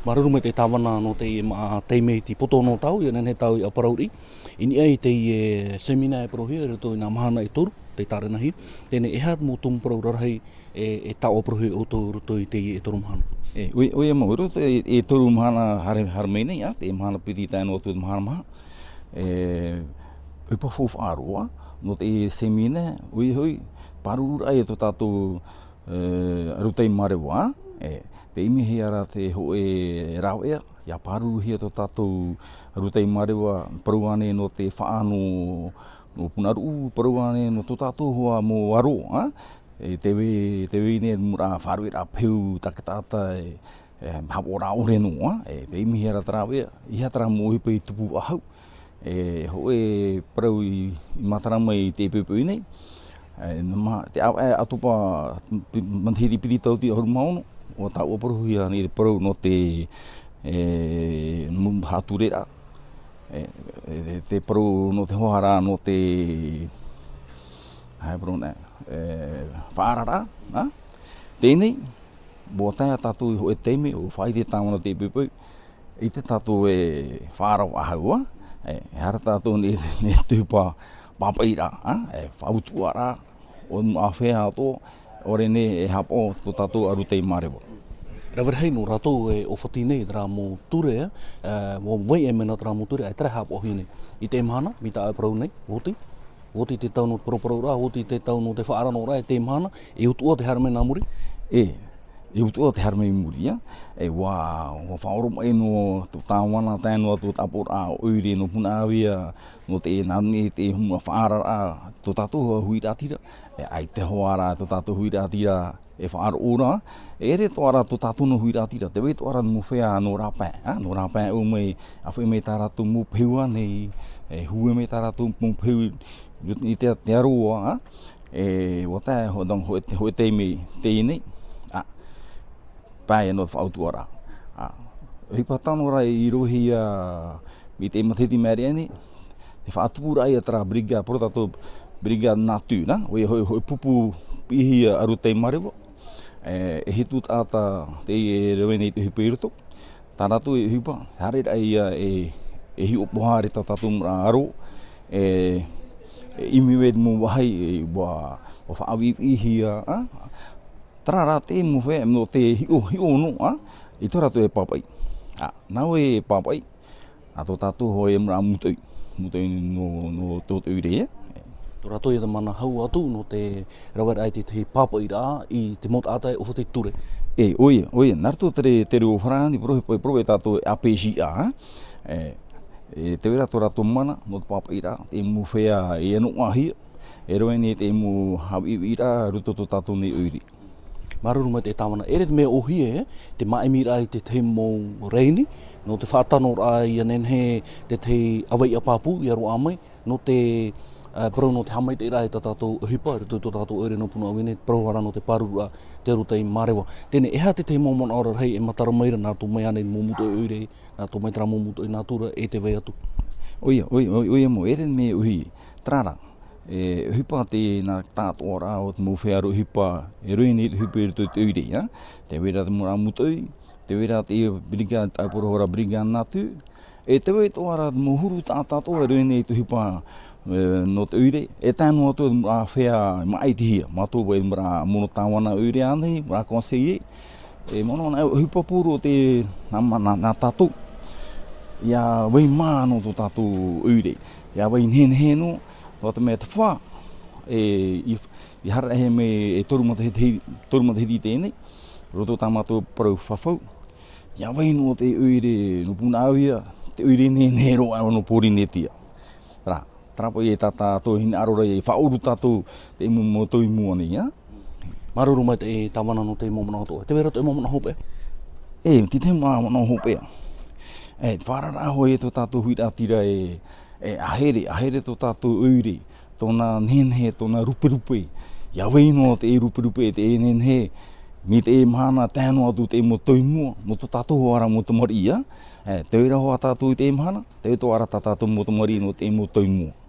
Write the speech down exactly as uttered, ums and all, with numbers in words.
Māuruuru mai te tāvana nō teie maʻa taime i te poto nō tāua, ʻia nehenehe tāua ʻia parau riʻi. I niʻa i teie semina e parauhia i roto i nā mahana e toru, tē tārenahia. Teie nei, e aha te mau tumu parau rarahi e, e taoʻa parauhia e ʻoutou i roto i teie e toru mahana? E, ʻoia, ʻoia mau, i roto i, e toru mahana haere, haere mai nei, ā, te mahana piti tae noa atu i te mahana maha. E, ʻohipa faufaʻa roa, nō te semina, ʻoia hoʻi, pārururaʻa i tō tātou e, arutaimāreva, e, tē ʻimihia ra te hōʻē rāveʻa, ʻia pāruruhia tō tātou arutaimāreva, parau ānei nō te faʻaʻano nō Punaʻauia, parau ānei nō tō tātou hoʻi mau aro, ā? E, tē vai, tē vai nei te mau faʻarueraʻa peu, takitahi, e, e, haʻapaʻoraʻa ʻore noa, e, tē ʻimihia ra te rāveʻa, e aha terā mau ʻohipa i tupu faʻahou. E, hōʻē parau i, i matara mai i teie poʻipoʻi nei. E, nā ma-, te ʻāvaʻe ʻātopa, pi-, matahiti piti tauatini ʻahuru mā ono, ʻua tāuʻaparauhia nei te parau nō te, e, mu-, haʻatureraʻa. E, e, te parau nō te hoʻi ra nō te, e, parau nei, e, faʻaararaʻa, ā? Teie nei, ʻua tae tātou i hōʻē taime, ʻua faʻaʻite tāvana teie poʻipoʻi, ʻaita tātou e faʻaara faʻahou, ā? E, e aha ra tātou nei, nei te ʻohipa pāpaʻiraʻa, ā? E, faʻautuʻaraʻa, ʻo te mau āfea atoʻa, ʻaore nei e haʻapaʻo tō tātou arutaimāreva. Rave rahi nō rātou e ʻōfati nei i terā mau ture, e, ʻua vai e mea nā terā mau ture, ʻaita e haʻapaʻohia nei. I teie mahana, mai tā ʻoe e parau nei, ʻua oti, ʻua oti te tau nō te parauparauraʻa, ʻua oti te tau nō te faʻaararaʻa, i teie mahana, e utuʻa te haere mai nā muri? E, e utuʻa te haere mai i muri, ā? E, ʻua, ʻua faʻaoromaʻi noa tō tāvana tae noa atu te ʻāpoʻoraʻa ʻoire nō Punaʻauia, nō te nā nei te huma faʻaararaʻa, tō tātou huiraʻatira, e, ʻaita hoʻi ra tō tātou huiraʻatira e faʻaroʻo ra, e ʻere atoʻa ra tō tātou nā huiraʻatira, tē vai atoʻa ra mau feiā nō rāpae, ā, nō rāpae ʻō mai, ʻāfaʻi mai tā rātou mau pehu ānei, e hue mai tā rātou mau pehu, i te, te aroā, ā, e, ʻua tae, hō-, donc, hō-, hōʻē taime teie nei, ā, pae nō te faʻautuʻaraʻa. Ā, ʻohipa tano ra i roʻohia i te matahiti i maʻiri aʻe nei, te faʻatupuraʻa ia terā brigade, parau tātou brigade Natu, nā, ʻoia hōʻē, hōʻē pupu piʻihia arutaimāreva, e, e hitu taʻata teie e rave nei te ʻohipa i roto. Tā rātou e ʻohipa, haereraʻa ia e, e hiʻopoʻa ra tā tātou mau aro, e, e ʻimi vai te mau vāhi, e, ʻua, ʻua faʻaʻiʻihia, ā? Terā rā te mau feiā, nō te hiʻo, hiʻo noa, ā, ʻaita rātou e pāpaʻi. Ā, nāʻu e pāpaʻi, ā, tō tātou hoʻi mau rā mūtoʻi, mūtoʻi nō, nō tō te ʻoire, ē. Tō rātou ia te mana hau atu, nō te raveraʻa i te, te pāpaʻiraʻa, i te mau taʻata e ʻōfati ture. E, ʻoia, ʻoia, nā roto te, te reo farāni, parau, parau tātou e A P J A, ā. E, e, tē vai ra tō rātou mana, nō te pāpaʻiraʻa, te mau feiā, e noaʻahia, e rave nei te mau haʻapiʻiraʻa, i roto tō tātou nei ʻoire. Māuruuru maitaʻi tāvana. E ʻere te mea ʻōhie, te māʻimiraʻa i te tahi mau rēni, nō te faʻatanoraʻa ʻia nehenehe te tahi ʻāvaʻe pāpū, ʻia roaʻa mai, nō te, ā, parau nō te haʻamaitaʻiraʻa i tā tātou ʻohipa, i roto i tō tātou ʻoire nō Punaʻauia nei, parau ra nō te pārururaʻa, te arutaimāreva. Teie nei, e aha te tahi mau manaʻo rarahi e matara mai ra nā roto mai ānei mau mūtoʻi ʻoire, nā roto mai terā mau mūtoʻi natura, e tē vai atu? ʻOia, ʻoia, ʻoia, ʻoia mau, e ʻere te mea ʻōhie, terā rā. E, ʻohipa te, nā tātou ra, ʻo te mau feiā ʻohipa, e rave nei te ʻohipa i roto i te ʻoire, ā? Tē vai ra te mau rā mūtoʻi, tē vai ra te brigade, tāʻu e parau ra brigade Natu, e tē vai atoʻa ra te mau huru taʻata atoʻa, e rave nei te ʻohipa, e, nō te ʻoire, e tae noa atu te mau rā feiā māʻitihia, mātou vai te mau rā mono tāvana ʻoire ānei, mau rā conseiller, e, mono nā ʻohipa pū roa te, nā, nā, nā tātou, ʻia vai mā nō tō tātou ʻoire, ʻia vai nehenehe noa, nō te mea te fā, e, i, i haere rahi mai e toru matahiti, toru matahiti i teie nei, roto tā mātou parau fafau, ʻia vai noa te ʻoire nō Punaʻauia, te ʻoire nehenehe roa nō Pōrīnetia. Terā, terā paʻi e tā tātou hinaʻaro ra e faʻaʻuru tātou te mau, mau tau i mua nei, ā? Māuruuru maitaʻi tāvana nō te mau manaʻo atoʻa. Tē vai ra te mau manaʻo hopeʻa? E, te tahi mau manaʻo hopeʻa. E, faʻaararaʻa hoʻi e tō tātou huiraʻatira e, e, ʻa here, ʻa here tō tātou ʻoire, tōna nehenehe, tōna ruperupe. ʻIa vai noa te ruperupe, te nehenehe, mai te mahana tae noa atu te mau tau i mua, nō tō tātou hoʻi ra mau tamariʻi, ā? E, tē vai ra hoʻi tātou i te mahana, tē vai atoʻa ra tā tātou mau tamariʻi nō te mau tau i mua.